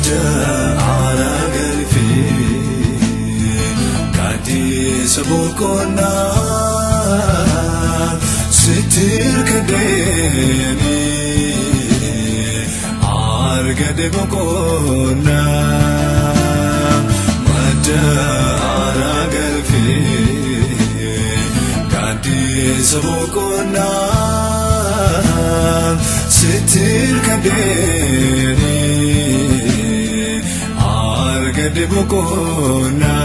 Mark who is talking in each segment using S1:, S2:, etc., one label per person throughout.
S1: Madda aara galfee gaaddisa boqonnaa sitti hirkadheeni argadhe boqonnaa. Madda aara galfee gaaddisa boqonnaa sitti hirkadheeni argadhe boqonnaa.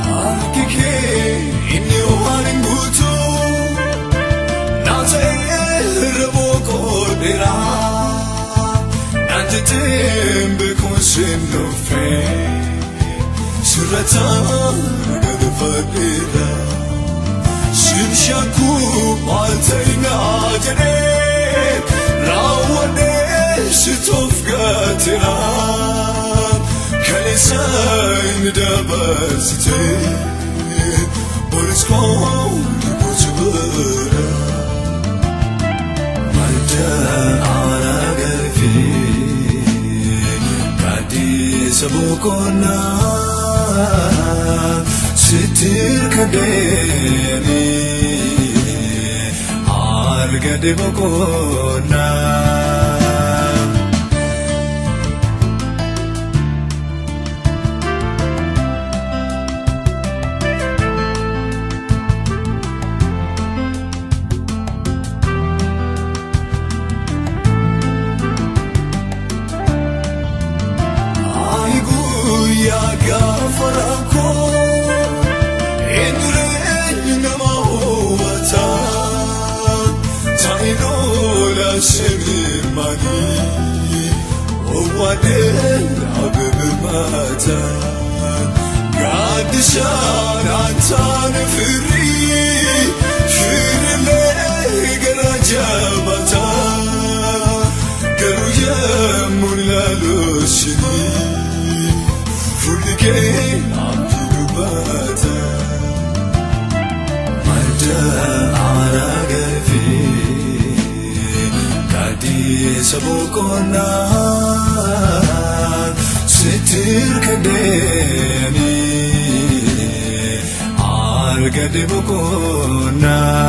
S1: Harki kee inni waan hin guutuu naan ta'ee irra boqodheera. Naan jetteen beekumsi hin dhufee sirrataan galfadheera. Sin shakkuu maal ta'inaa jedhee raawwadhee si toof gateera. Kan isaan dabarsite boris koo guutuu bira. Madda aara galfee gaaddisa boqonnaa sitti hirkadheeni argadhe boqonnaa. Ani guyyaa gaafa rakkoo eenyureen nama hubata ta'in oola simimanii owwaadheen abibimata gaaddisaan antaan firii firillee gara jabata garuu yemmuu ilaaluusinii fuulli kee abdii dubbata. Madda aara galfee gaaddisa boqonnaa sitti hirkadheeni argadhe boqonnaa.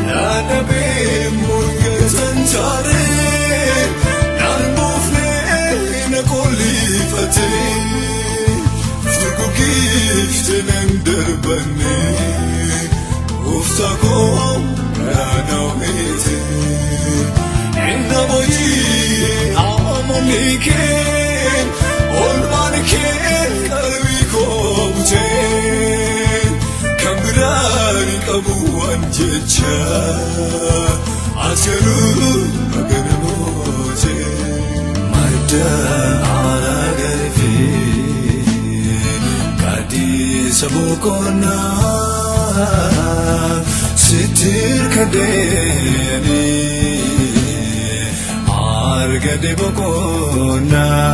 S1: Yaadabee murgatan taaree naan buufnee na qollifatee furguggiifte nan darbannee gooftaa koo garaa ho'eete. Inna bojii amalli kee oolmaan kee qalbii koo butee kan biraan hin qabu waan jecha ati garuu magana mootee. Madda aara galfee gaaddisa boqonnaa sitti hirkadheeni argadhe boqonnaa.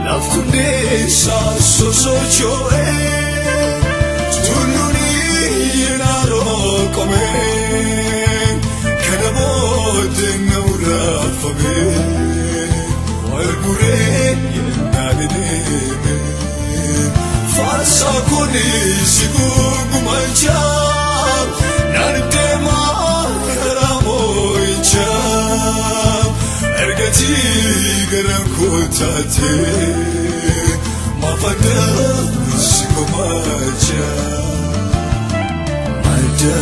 S1: Laftundeessa sosocho'ee tulluun naannoo qomee kana booddee na urraafamee wal guree yennaan deeme. Faarsaa kunis gugumalchaa naan deemaa karaa moo'ichaa ergatii gara kootaatee maafadha si komachaa. Madda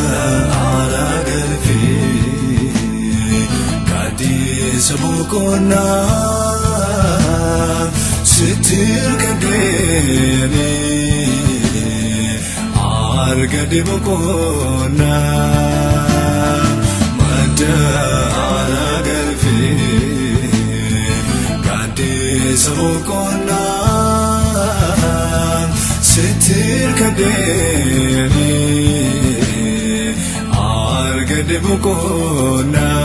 S1: aara galfee gaaddisa boqonnaa sitti hirkadheeni argadhe boqonnaa. Madda aara galfee gaaddisa boqonnaa sitti hirkadheeni argadhe boqonnaa.